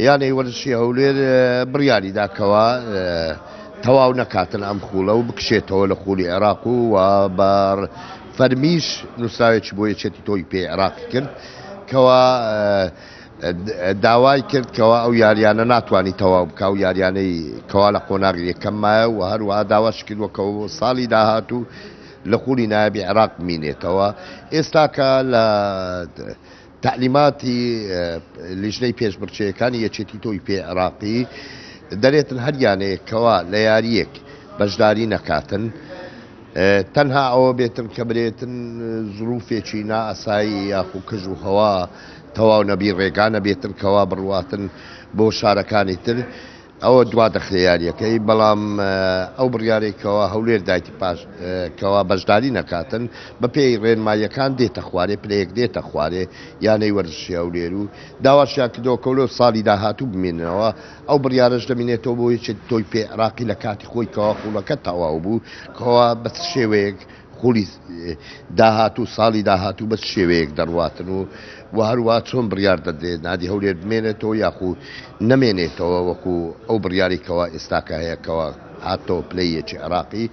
یانەی وەرزشی هەولێر بڕیاری دا کەوا تەواو نەکاتن ئەم خوڵە و بکشێتەوە لە خولی عێراق و و بە فەرمیش نووسراوێکی بۆ یەکێتی تۆی پێی عێراقی کرد کەوا داوای کرد کەوا ئەو یاریانە ناتوانانی تەواو بکە و یاریانەی کەوا لە قۆناغی یەکەم مایە و هەروەها داواش کردووە کە ساڵی داهاتوو لە خولی نایابی عێراق بمینێتەوە ئێستاکە لە تەعلیماتی لیژنەی پێشبڕکێیەکانی یەکێتی تۆی پێی عێراقی دەرێتن هەر یانەیەک کەوا لە یارییەک بەشداری نەکاتن تەنها ئەوە بێتن کە برێتن زروفێکی نائاسایی یاخو کەژ و هەوا تەواو نەبی ڕێگا نەبێتن کەوا بڕواتن بۆ شارەکانی تر ئەوە دوا دەخرێ یاریەکەی بەڵام ئەو بڕیارەی کەوا هەولێر دایتی پاش کەوا بەشداری نەکاتن بە پێی ڕێنماییەکان دێتە خوارێ پلەیەک دێتە خوارێ یانەی وەرزشی هەولێر و داواشیان کردەوە کە لۆ ساڵی داهاتوو بمێننەوە ئەو بڕیارەش دەمینێتەوە بۆ یەکێتی تۆی پێ عێراقی لە کاتی خۆی کەوا خوڵەکە تەواو بوو کەوا بە چ شێوەیەک خولی داهاتوو ساڵی داهاتوو بە چ شێوەیەک دەڕواتن و و هەروا چۆن بڕیار دەدرێت نادی هەولێر بمێنێتەوە یاخو نەمێنێتەوە وەکو ئەو بڕیاری کەوا ئێستاکە هەیە کەوا هاتەوە پلەی یەکی عێراقی.